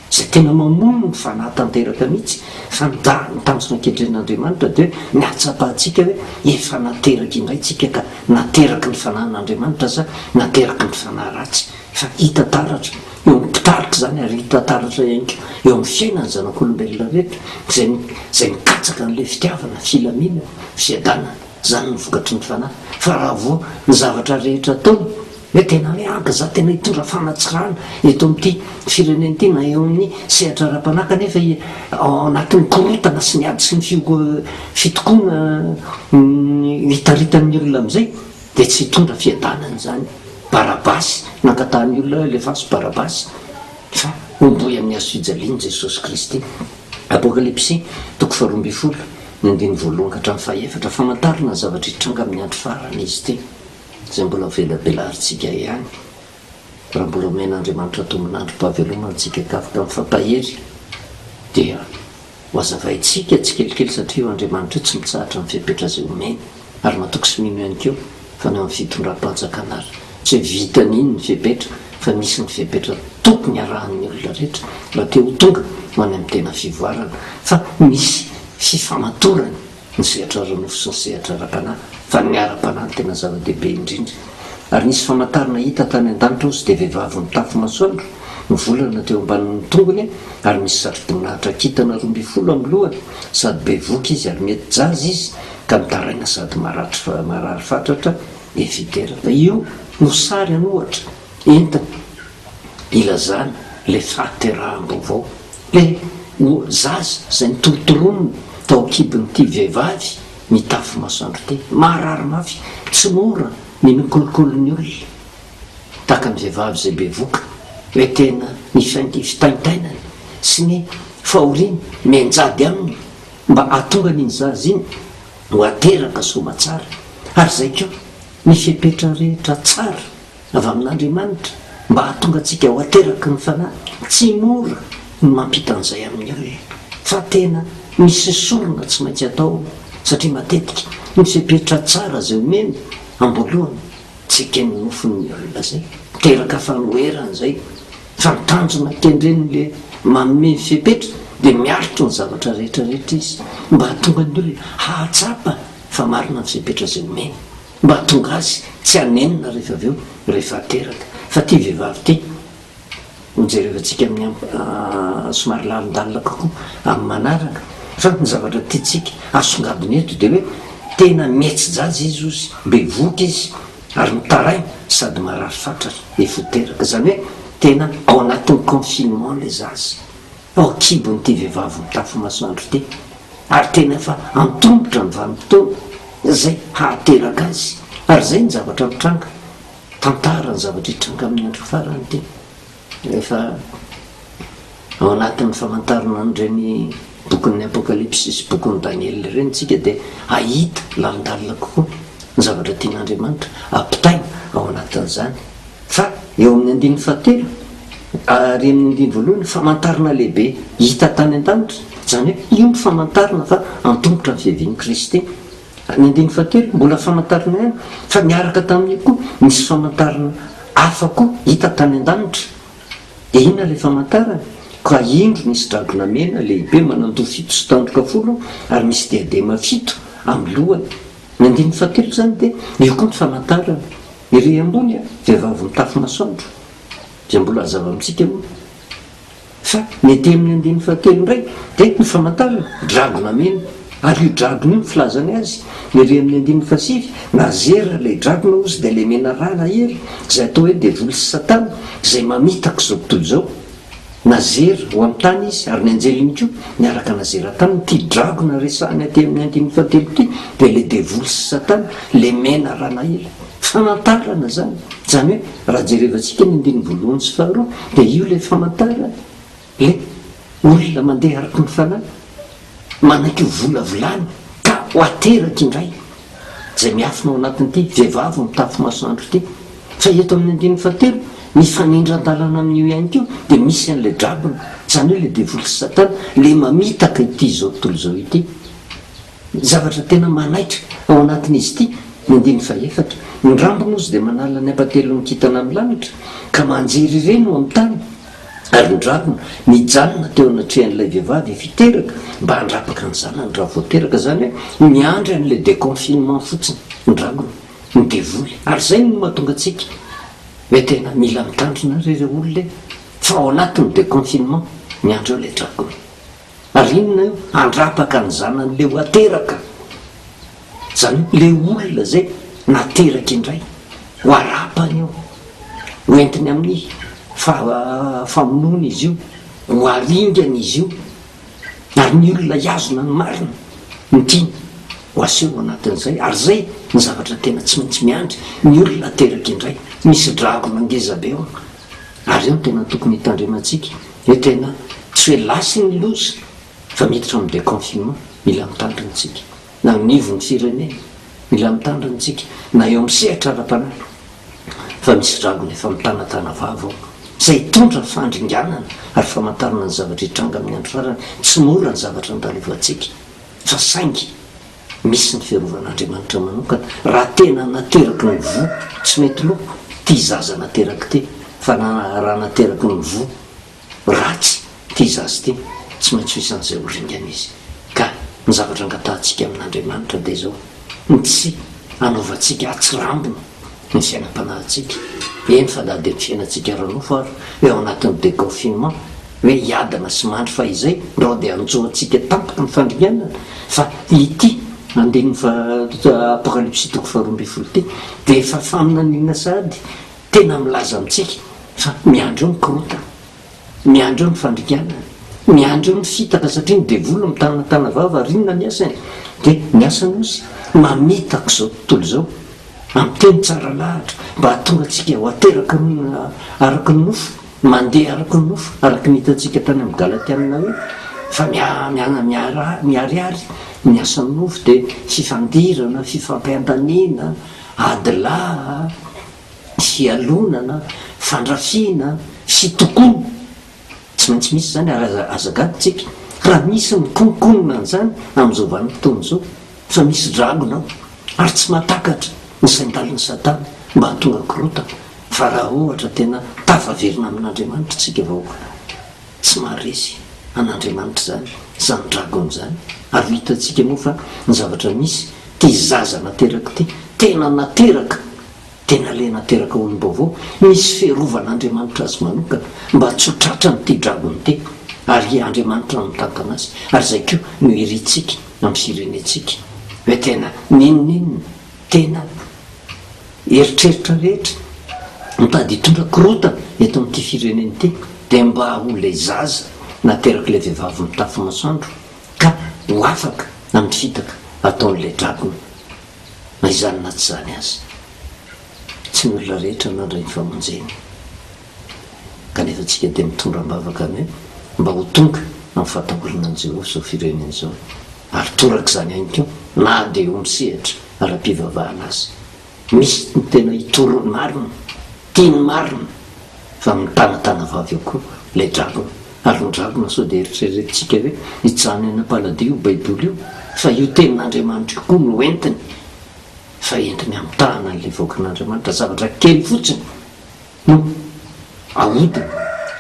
izay tena mamono ny fanahy tanteraka mihitsy fa ny da ny tanjona kendren'Andriamanitra dia hoe ny hahatsapantsika hoe efa nateraka indray tsika ka nateraky ny fanahin'Andriamanitra sa nateraky ny fanahy ratsy fa hita taratra eo amin'ny mpitarika izany ary hita taratra ihany koa eo amin'ny fiainan'ny zanak'olombelona rehetra izay izay mikatsaka an'ilay fitiavana, filaminana, fiadanana. Izany no vokatry ny fanahy fa raha vao ny zavatra rehetra ataony Hoe tena hoe anka za tena hitondra fanatsarana eto amin'ity firenena ity na eo amin'ny sehatra ara-panahy kanefa ao anatin'ny korontana sy ny ady sy ny fitokoana hitaritan'ny olona amin'izay dia tsy hitondra fiadanana izany. Barabasy, nangatahan'ny olona hoe alefaso Barabasy fa homboy amin'ny hazo fijaliana Jesosy Kristy. Apokalypsy toko faharoa ambin'ny folo ny andininy voalohany ka hatramin'ny fahefatra, famantarana ny zavatra hitranga amin'ny andro farany izy ity. Izay mbola velabelarintsika ihany, raha mbola omen'Andriamanitra tombon'androm-pahavelomana antsika ka afaka mifampahery, dia ho hazavaintsika tsikelikely satria io Andriamanitra io tsy mitsahatra ny fepetra izay omeny, ary matoky sy mino ihany koa fa ny ao amin'ny fitondram-panjakana ary tsy hoe vitany iny ny fepetra fa misy ny fepetra tokony harahan'ny olona rehetra raha te ho tonga ho any amin'ny tena fivoarana fa misy fifamatorany ny sehatra ara-nofo sy ny sehatra ara-panahy, fa ny ara-panahy no tena zava-dehibe indrindra. Ary nisy famantarana hita tany an-danitra hozy dia vehivavy mitafy masoandro, ny volana teo ambanin'ny tongony, ary misy satroboninahitra kintana 12 amin'ny lohany, sady bevohoka izy ary mety jaza izy, ka mitaraina sady maratra marary fatratra efa hiteraka. Io no sary an'ohatra entina ilazana ilay fahateraham-baovao. Ilay zaza izay nitorontoronina tao an-kibon'ity vehivavy mitafy masoandro ity. Marary mafy, tsy mora ny mikolokolo ny olona tahaka ny vehivavy izay bevoka, hoe tena ny fitaintainany sy ny fahoriany mianjady aminy mba hahatonga an'iny zaza iny. Ho ateraka soamatsara. Ary izay koa, ny fepetra rehetra tsara avy amin'Andriamanitra mba hahatonga antsika ho ateraky ny Fanahy, tsy mora ny mampita an'izay amin'ny olona, fa tena misy sorona tsy maintsy atao, satria matetika ny fepetra tsara izay omena am-boalohany tsy eken'ny nofon'ny olona izay, miteraka fanoherana izay. Fa ny tanjona kendren'le manome ny fepetra dia miaritra ny zavatra rehetra rehetra izy mba hahatonga ny olona hahatsapa fa marina ny fepetra izay omeny, mba hahatonga azy tsy hanenina rehefa avy eo rehefa ateraka. Fa ity vehivavy ity, hojerevantsika amin'ny somary lalindalina kokoa amin'ny manaraka, fa ny zavatra tiantsika asongadina eto dia hoe tena mihetsi-jaza izy ozy, bevohoka izy, Ary mitaraina sady marary fatratra efa ho teraka. Izany hoe tena ao anatin'ny confinement ilay zaza. Ao an-kibon'ity vehivavy mitafy masoandro ity. Ary tena efa antomotra ny vanim-potoana izay hahateraka azy. Ary izay ny zavatra mitranga. Tantara ny zavatra hitranga amin'ny andro farany ity. Rehefa ao anatin'ny famantarana an'ireny bokin'ny Apokalypsy sy bokin'i Daniela ireny isika dia hahita lalindalina kokoa ny zavatra tian'Andriamanitra hampitaina ao anatin'izany. Fa eo amin'ny andininy fahatelo ary amin'ny andininy voalohany, famantarana lehibe hita tany an-danitra, izany hoe io no famantarana fa antomotra ny fiavian'i Kristy. Ny andininy fahatelo, mbola famantarana ihany, fa niaraka tamin'io koa nisy famantarana hafa koa hita tany an-danitra. Dia inona ilay famantarana? Ka indro nisy dragona mena lehibe manan-doha fito sy tandroka folo ary misy diadema fito amin'ny lohany. Ny andininy fahatelo izany dia io koa ny famantarana. Ery ambony, vehivavy mitafy masoandro, izay mbola hazava amintsika moa. Fa ny aty amin'ny andininy fahatelo indray dia ny famantarana, dragona mena. Ary io dragona io ny filazany azy, ery amin'ny andininy fahasivy, nazera ilay dragona hozy dia ilay menarana ery, izay atao hoe devoly sy satana, izay mamitaka izao tontolo izao. Nazera ho amin'ny tany izy, ary ny anjeliny koa niaraka nazera taminy. Ity dragona resahiny aty amin'ny andininy fahatelo ity dia ilay devoly sy satana, ilay menarana ela. Famantarana izany. Izany hoe raha jerevantsika ny andininy voalohany sy faharoa dia io ilay famantarana, ilay olona mandeha araka ny fanahy, manaiky ho volavolana ka ho ateraka indray, izay miafina ao anatin'ity vehivavy mitafy masoandro ity. Fa eto amin'ny andininy fahatelo, mifanindran-dalana amin'io ihany koa dia misy an'ilay dragona, izany hoe ilay devoly sy satana, ilay mamitaka ity izao tontolo izao ity. Ny zavatra tena manaitra ao anatin'izy ity, ny andininy fahefatra, Ny rambony ozy dia manala ny ampatelon'ny kintana amin'ny lanitra, ka manjery ireny ho amin'ny tany, ary ny dragona nijanona teo anatrehan'ilay vehivavy efa hiteraka mba handrapaka ny zanany raha vao teraka, izany hoe miandry an'ilay déconfinement fotsiny ny dragona, ny devoly, ary izay no mahatonga antsika hoe tena mila mitandrina ry ireo olona e, fa ao anatin'ny déconfinement miandry eo ilay dragona. Ary inona io? Handrapaka ny zanany le ho ateraka. Izany hoe le olona izay nateraka indray, ho arapany io, ho entiny amin'ny famonoana izy io, ho aringany izy io, ary ny olona hihazona ny marina no tiany ho aseho ao anatin'izay. Ary izay ny zavatra tena tsy maintsy miandry ny olona ateraka indray. Misy dragona ngeza be ao. Ary eo no tena tokony hitandremantsika hoe tena tsy hoe lasa ny loza fa miditra amin'ny déconfinement, mila mitandrina isika na anivon'ny firenena, mila mitandrina isika na eo amin'ny sehatra ara-panahy fa misy dragona efa mitanatana vava ao izay hitondra fandringanana ary famantarana ny zavatra hitranga amin'ny andro farany, tsy mora ny zavatra andalovantsika fa saingy Misy ny fiarovan'Andriamanitra manokana raha tena nateraky ny voa tsy mety lo ty zaza nateraky ty fa na raha nateraky ny voa ratsy ty zaza ty tsy maintsy ho isan'izay ho ringana izy ka ny zavatra angatahantsika amin'Andriamanitra dia izao ny tsy hanaovantsika atsirambina ny fiainam-panahintsika eny fa na dia ny fiainantsika ara-nofo ary hoe ao anatin'ny déconfinement hoe hiadana sy mandry fahizay ndrao dia hanjo antsika tampoka ny fandringanana fa ity andininy faha Apokalypsy toko faha 12 ity dia efa faminaniana sahady tena milaza amintsika fa miandry eo ny korontana, miandry eo ny fandringanana, miandry eo ny fitaka satria ny devoly mitanatana vava ary inona ny asany? Dia ny asany ozy mamitaka izao tontolo izao amin'ny teny tsara lahatra mba hahatonga antsika ho ateraky ny araka ny nofo. Mandeha araka ny nofo, araka ny hitantsika tany amin'ny Galatiana hoe. Fa miharihary ny asan'ny nofo dia fifandirana, fifampiandaniana, ady lahy, fialonana, fandrafiana, fitokoana. Tsy maintsy misy izany ary aza aza gaga tsika raha misy mikononkonona an'izany amin'izao vanim-potoana izao fa misy dragona ao ary tsy mahatakatra ny sain-dalin'i satana mba hahatonga korontana fa raha ohatra tena tafaverina amin'Andriamanitra tsika vahoaka tsy maharesy an'Andriamanitra izany izany dragona izany ary ho hitantsika moa fa ny zavatra misy ity zaza nateraka ity tena nateraka Tena le nateraka olom-baovao, misy fiarovan'Andriamanitra azy manokana mba tsy ho tratran'ity dragona ity, ary Andriamanitra no mitantana azy, ary izay koa no irintsika amin'ny firenentsika, hoe tena n'inon'inona, tena eritreritra rehetra mitady hitondra korontana eto amin'ity firenena ity, dia mba ho ilay zaza naterak'ilay vehivavy mitafy masoandro ka ho afaka amin'ny fitaka ataon'ilay dragona. Na izany na tsy izany aza, tsy ny olona rehetra nandray ny famonjena. Kanefa isika dia mitondra am-bavaka ny hoe mba ho tonga amin'ny fahatahorana an'i Jehovah izao firenena izao, ary toraka izany ihany koa na dia eo amin'ny sehatra ara-pivavahana aza. Misy ny tena hitory ny marina, tia ny marina, fa mitanatana vava eo koa ilay dragona. Ary ny dragona sao dia eritreretintsika hoe hijanona eny am-paladia io baiboly io, fa io tenin'Andriamanitra io koa no entiny, fa entiny hamitahana an'ilay vahoakan'Andriamanitra, zavatra kely fotsiny no ahodina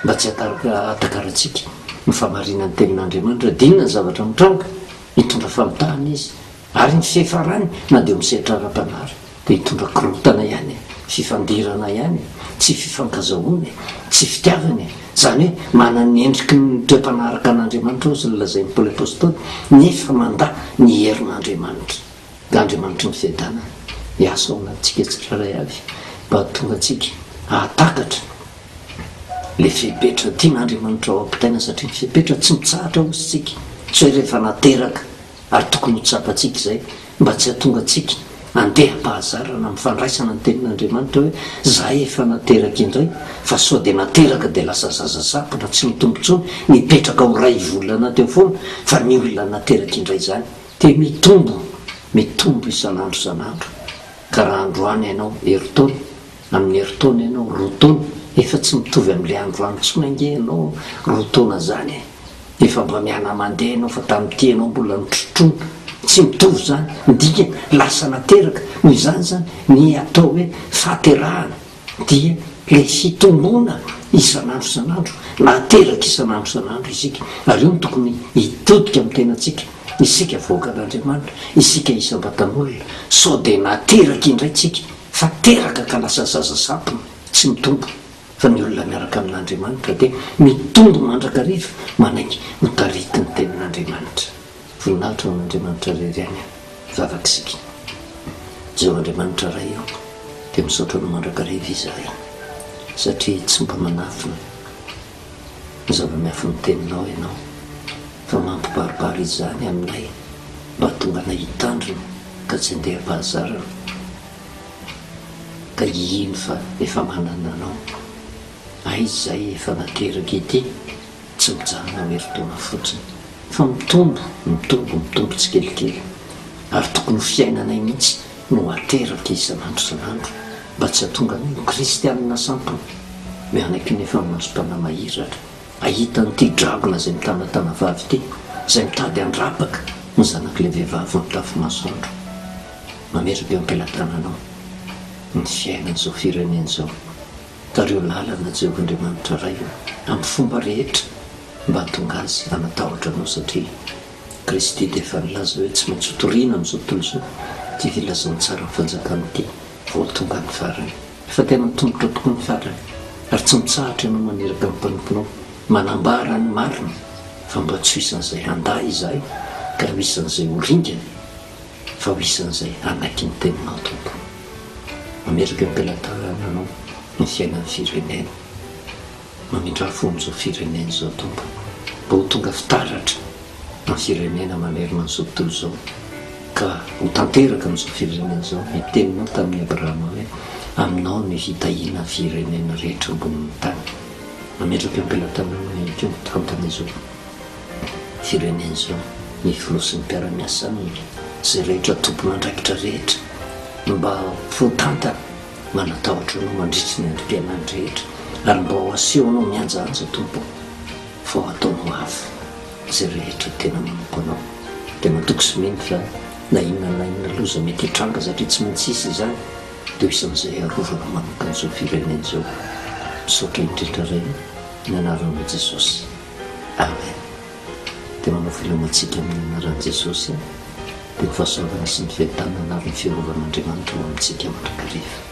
mba tsy hahatakarantsika ny fahamarinan'ny tenin'Andriamanitra, dia inona ny zavatra mitranga? Hitondra famitahana izy. Ary ny fiafarany na dia eo amin'ny sehatra ara-panahy ary dia hitondra korontana ihany e, fifandirana ihany e, tsy fifankazahoana e, tsy fitiavana e, izany hoe manana ny endriky ny toe-panahy araka an'Andriamanitra hozy ny lazain'i Paoly Apostoly nefa mandà ny herin'Andriamanitra. Dia Andriamanitry ny fiadanana hiasa ao anatintsika tsirairay avy mba hahatonga antsika hahatakatra ilay fepetra tian'Andriamanitra ho ampitaina satria ny fepetra tsy mitsahatra hozy isika, tsy hoe rehefa nateraka Ary tokony ho tsapantsika izay mba tsy hahatonga antsika handeha am-pahazarana amin'ny fandraisana ny Tenin'Andriamanitra hoe, Izahay efa nateraka indray, fa sao dia nateraka dia lasa zaza sampona tsy mitombo intsony, mipetraka ho iray volana teo foana, fa ny olona nateraka indray izany dia mitombo, mitombo isan'andro isan'andro. Ka raha androany ianao herintaona, amin'ny herintaona ianao roa taona, efa tsy mitovy amin'ilay androany intsony ange ianao roa taona izany e! Efa mba miana-mandeha ianao fa tamin'ity ianao mbola nitrotrona. Tsy mitovy izany. Ny dikany, lasa nateraka. Noho izany izany, ny atao hoe fahaterahana dia ilay fitomboana isan'andro isan'andro, nateraka isan'andro isan'andro isika. Ary io no tokony hitodika amin'ny tenantsika, isika vahoakan'Andriamanitra, isika isam-batan'olona. Sao dia nateraka indray tsika fa teraka ka lasa zaza sampona, tsy mitombo. Fa ny olona miaraka amin'Andriamanitra dia mitombo mandrakariva manaiky ho taritin'ny Tenin'Andriamanitra. Voninahitra ho an'Andriamanitra irery ihany vavaka isika. Jehovah Andriamanitra Ray ô, dia misaotra Anao mandrakariva izahay satria tsy mba manafina ny zava-miafin'ny Teninao Ianao fa mampibaribary izany aminay mba hahatonga anay hitandrina ka tsy handeha am-pahazarana. Ka hino fa efa manana anao. Aiza izay efa nateraka ity tsy mijanona ho herintaona fotsiny fa mitombo, mitombo, mitombo tsikelikely ary tokony ho fiainanay mihitsy no ateraka isan'andro isan'andro mba tsy hahatonga anay ho kristianina sampona mianaiky nefa ny masom-panahy mahiratra hahita an'ity dragona izay mitanatana vavy ity izay mitady handrapaka ny zanak'ilay vehivavy mitafy masoandro. Mametraka eo am-pelatananao ny fiainan'izao firenena izao. Tariho lalana Jehovah Andriamanitra Ray ô, amin'ny fomba rehetra mba hahatonga azy hanatahotra Anao satria Kristy dia efa nilaza hoe tsy maintsy hotorina amin'izao tontolo izao ity filazantsaran'ny fanjakana ity vao tonga ny farany. Efa tena antomotra tokoa ny farany ary tsy mitsahatra Ianao maniraka ny mpanomponao manambara ny marina fa mba tsy ho isan'izay handà izahay ka ho isan'izay ho ringana. Fa ho isan'izay hanaiky ny teninao Tompo. Mametraka eo am-pelatananao ny fiainan'ny firenena. Mamindrà fo amin'izao firenena izao Tompo. Mba ho tonga fitaratra amin'ny firenena manerana an'izao tontolo izao. Ka ho tanteraka amin'izao firenena izao ny teninao tamin'i Abrahama hoe, Aminao no hitahiana ny firenena rehetra ambonin'ny tany. Mametraka eo am-pelatananao ihany koa mitantana izao. firenena izao, ny filoha sy ny mpiara-miasa aminy, izay rehetra tompon'andraikitra rehetra mba ho tantana manatahotra Anao mandritry ny androm-piainany rehetra ary mba ho asehonao mihanjahanja Tompo ô fa ho ataonao avo izay rehetra tena manompo Anao dia matoky sy mino fa na inona na inona loza mety hitranga satria tsy maintsy hisy izany dia ho isan'izay arovana manokana izao firenena izao. Misaotra indrindra Ray ny anaranao Jesosy. Amen. Dia manao veloma antsika amin'ny anaran'i Jesosy dia ny fahasoavana sy ny fiadanana ary ny fiarovan'Andriamanitra ho amintsika mandrakariva.